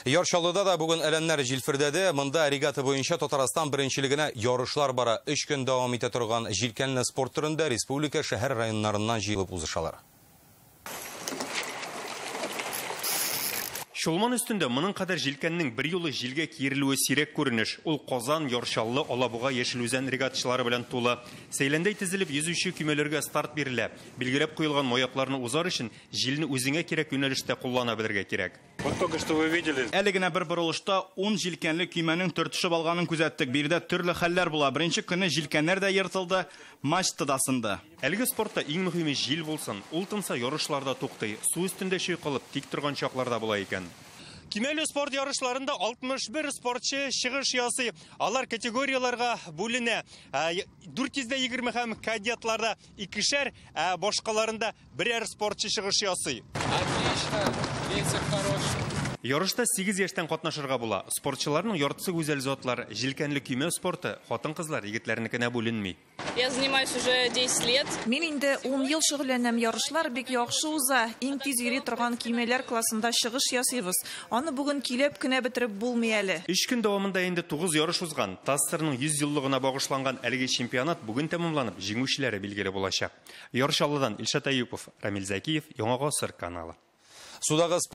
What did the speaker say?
Яр Чаллыда да бүген әләмнәр җилфердәде. Монда регата буенча Татарстан беренчелегенә ярышлар бара. 3 көн дәвам итә торган җилкәнле спорт төрендә республика шәһәр районнарыннан җыелып узышалар. Чулман өстендә моның кадәр җилкәннең бер юлы җилгә киерелүе сирәк күренеш. Ул Казан, Яр Чаллы, Алабуга, Яшел Үзән регатачылары белән тулы. Сәйләндәй тезелеп йөзүче көймәләргә старт бирелә. Билгеләп куелган маякларны узар өчен җилне үзеңә кирәк юнәлештә куллана белергә кирәк. Вот только что вы видели. Әле генә бер борылышта 10 җилкәнле көймәнең төртешеп алганын күзәттек. Биредә төрле хәлләр була. Беренче көнне җилкәннәр дә ертылды, мачта да сынды. Әлеге спортта иң мөһиме җил булсын. Ул тынса ярышларда туктый. Су өстендә чайкалып тик торган чакларда була икән. Кимәле спорт ярышларында 61 спортчы чыгыш ясый. Алар категорияләргә бүленә. 420 һәм кадетларда икешәр, ә башкаларында берәр спортчы чыгыш ясый. Отлично, ветер хороший. Ярышта 8 яшьтән катнашырга була. Спортчыларның яртысы гүзәл затлар. Җилкәнле көймә спорты хатын-кызлар, егетләрнекенә бүленми. Я занимаюсь уже 10 лет. Мин инде 10 ел шөгыльләнәм. Ярышлар бик яхшы уза. Иң тиз йөри торган көймәләр классында чыгыш ясыйбыз. Аны бүген килеп кенә бетереп булмый әле. 3 көн дәвамында инде 9 ярыш узган. ТАССРның 100 еллыгына багышланган әлеге чемпионат бүген тәмамланып, җиңүчеләре билгеле булачак. Яр Чаллыдан Илшат Әюпов, Рамил Зәкиев, Яңа Гасыр каналы. Судагы